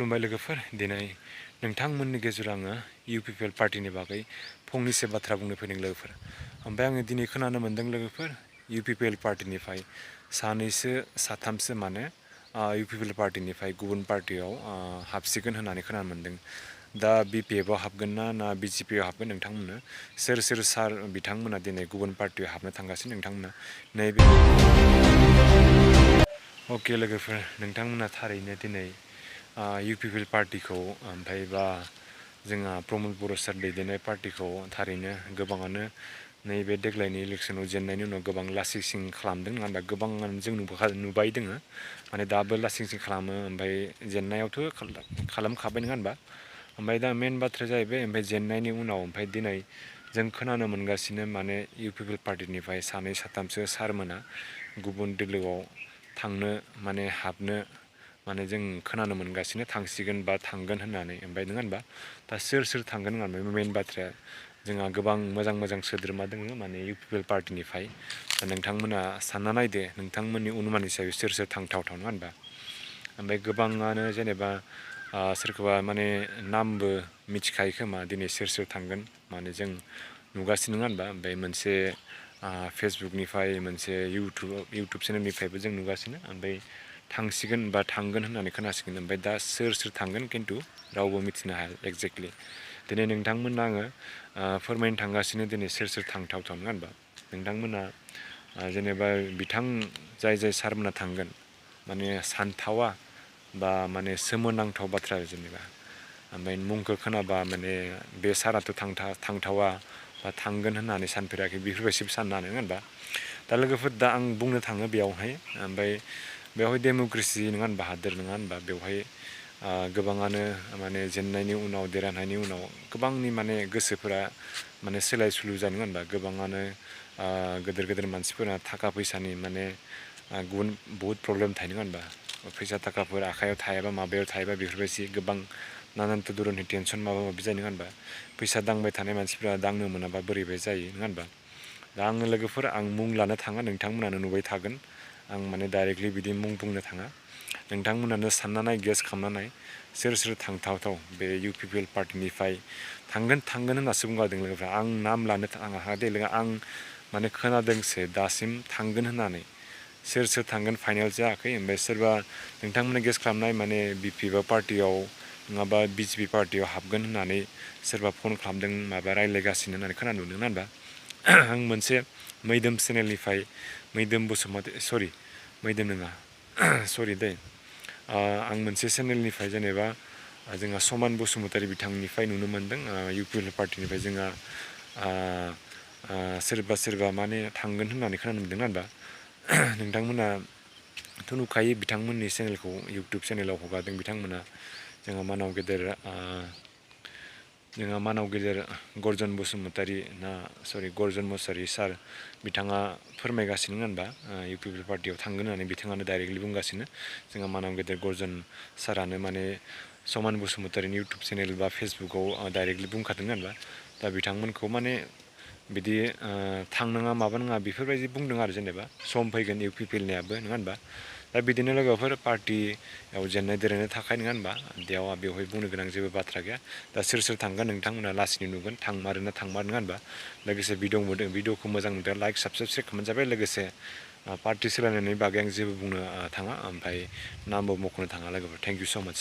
खुलुमबाय लोगोफोर दिनै नोंथांमोननि गेजेराव आङो इउपिपिएल पार्टीनि बागै फंनैसो बाथ्रा बुंनो फैदों लोगोफोर। ओमफ्राय आङो दिनै खोनानो मोन्दों लोगोफोर इउपिपिएल पार्टीनिफ्राय सानैसो साथामसो माने इउपिपिएल पार्टीनिफ्राय गुबुन पार्टीयाव हाबसिगोन होननानै खोनानो मोन्दों। दा बिपिएफआव हाबगोन ना बिजेपिआव हाबगोन नोंथांमोननो सोर सोर सार बिथांमोना दिनै गुबुन पार्टीयाव हाबनो थांगासिनो नोंथांमोना नैबे अके लोगोफोर नोंथांमोना थारैनो दिनै इउपिपिएल पार्टीखौ ओमफ्राय बा जोंहा प्रमद बर' सार दैदेननाय पार्टीखौ थारैनो गोबाङानो नैबे देग्लायनि इलेक्सनाव जेननायनि उनाव गोबां लासिं सिं खालामदों नङा होनबा गोबाङानो जों नुबाय दोङो माने दाबो लासिं सिं खालामो ओमफ्राय जेननायावथ' खालामखाबाय नङा होनबा ओमफ्राय दा मेन बाथ्राया जाहैबाय ओमफ्राय जेननायनि उनाव ओमफ्राय दिनै जों खोनानो मोनगासिनो माने इउपिपिएल पार्टीनिफ्राय सानै साथामसो सारमोना गुबुन दोलोआव थांनो माने हाबनो माने जों खोनानो मोनगासिनो थांसिगोन बा थांगोन होननानै ओमफ्राय नङा होनबा दा सोर सोर थांगोन होननानै मेन बाथ्राया जोंहा गोबां मोजां मोजां सोद्रोमा दङ माने इउपिपिएल पार्टीनिफ्राय नोंथांमोना सानना नायदो नोंथांमोननि अनुमान हिसाबै सोर सोर थांथावथाव नङा होनबा ओमफ्राय गोबाङानो जेनेबा सोरखौबा माने नामबो मिथिखायो खोमा दिनै सोर सोर थांगोन माने जों नुगासिनो नङा होनबा ओमफ्राय मोनसे फेसबुकनिफ्राय मोनसे इउटुब चेनेलनिफ्रायबो जों नुगासिनो ओमफ्राय थांसिगोन बा थांगोन होननानै खोनासिगोन ओमफ्राय दा सोर सोर थांगोन खिन्थु रावबो मिथिनो हाया एक्जेक्टलि दिनै नोंथांमोननो आङो फोरमायनो थांगासिनो दिनै सोर सोर थांथावथाव नङा होनबा नोंथांमोना जेनेबा बिथां जाय सारमोना थांगोन माने सानथावा बा माने सोमोनांथाव बाथ्रा जेनेबा ओमफ्राय मुंखौ खोनाबा माने बे साराथ' थांथावा बा थांगोन होननानै सानफेराखै बेफोरबायदिबो साननो हानाय नङा होनबा दा लोगोफोर दा आं बुंनो थाङो बेयावहाय ओमफ्राय बेवहाय डेम'क्रेसि नङा होनबा हादोर नङा होनबा बेवहाय गोबाङानो माने जेननायनि उनाव देरहानायनि उनाव गोबांनि माने गोसोफोरा माने सोलाय सोलु जानो होनबा गोबाङानो गेदेर गेदेर मानसिफोरा थाखा फैसानि माने गुबुन बहुद प्रब्लेम थायो नङा होनबा फैसा थाखाफोर आखायाव थायाबा माबायाव थायाबा बेफोरबायदि गोबां नानानथ धरननि टेनसन माबा माबि जायो नङा होनबा फैसा दांबाय थानाय मानसिफोरा दांनो मोनाबा बोरैबा जायो नङा होनबा दा आङो लोगोफोर आं मुं लानो थाङा नोंथांमोनानो नुबाय थागोन आं माने डाइरेक्टलि बिदि मुं बुंनो थाङा नोंथांमोनानो साननानै गेस खालामनानै सोर सोर थांथावथाव बे इउपिपिएल पार्टीनिफ्राय थांगोन होननासो बुंगारदों लोगोफ्रा आं नाम लानो थाङा दे लोगो आं माने खोनादोंसो दासिम थांगोन होननानै सोर सोर थांगोन फाइनाल जायाखै ओमफ्राय सोरबा नोंथांमोना गेस खालामनाय माने बिपिएफ पार्टीयाव नङाबा बिजेपि पार्टीयाव हाबगोन होननानै सोरबा फन खालामदों माबा रायज्लायगासिनो होननानै खोनानो मोनदों होनबा आं मोनसे मैदोम चेनेलनिफ्राय मैदोम बसुमतारी सरि मैदोम नङा सरि दै आं मोनसे चेनेलनिफ्राय जेनेबा जोंहा समान बसुमतारी बिथांनिफ्राय नुनो मोनदों इउपिपिएल पार्टीनिफ्राय जोंहा सोरबा माने थांगोन होननानै खोनानो मोनदों होनबा नोंथांमोनाथ' नुखायो बिथांमोननि चेनेलखौ इउटुब चेनेलाव हगारदों बिथांमोना जोंहा मानाव गेदेर गर्जन बसुमतारी गर्जन मुसाहारि सार बिथाङा फोरमायगासिनो होनबा इउपिपिएल पार्टीयाव थांगोन होननानै बिथाङानो डाइरेक्टलि बुंगासिनो जोंहा मानाव गेदेर गर्जन सारानो माने समान बसुमतारीनि इउटुब चेनेल बा फेसबुकाव डाइरेक्टलि बुंखादों होनबा दा बिथांमोनखौ माने बिदि थांनाङा माबा नङा बेफोरबायदि बुंदों आरो जेनेबा सम फैगोन इउपिपिएलनियाबो नङा होनबा दा बिदिनो लोगोफोर पार्टीयाव जेननाय देरहानाय थाखाय नङा होनबा बेवहाय बुंनो गोनां जेबो बाथ्रा गैया दा सोर सोर थांगोन नोंथांमोना लासैनो नुगोन थांमारो नङा होनबा लोगोसे भिडिअखौ मोजां नुदों लाइक साबसक्राइब खालामनाय जाबाय लोगोसे पार्टी सोलायनायनि बागै आं जेबो बुंनो थाङा ओमफ्राय नामबो मख'नो थाङा लोगोफोर थेंक इउ स' माच